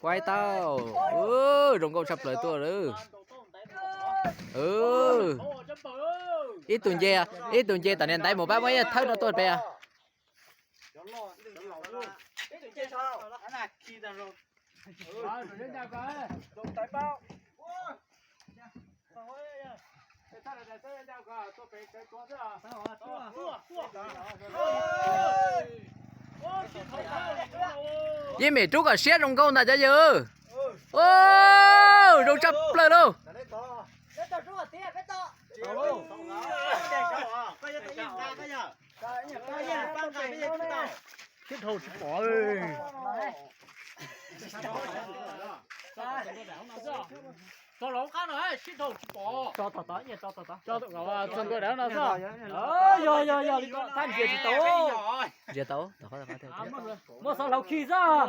Quaib tau. Zoo nkauj tshaj plaws tuaj lawm. Ib tug nce, ib tug nce tom niag ntaiv mus pab muab ib thawb rau tuaj pem. Yeej mem rub kom siab zoo nkauj ntag cov yawg. Zoo tshaj plaws lauj. Txog ntua dawm no xwb. Yog yog yog li ko, tab ntsia tsis tau. Ntsia tau. Muab xov hlau khi xwb.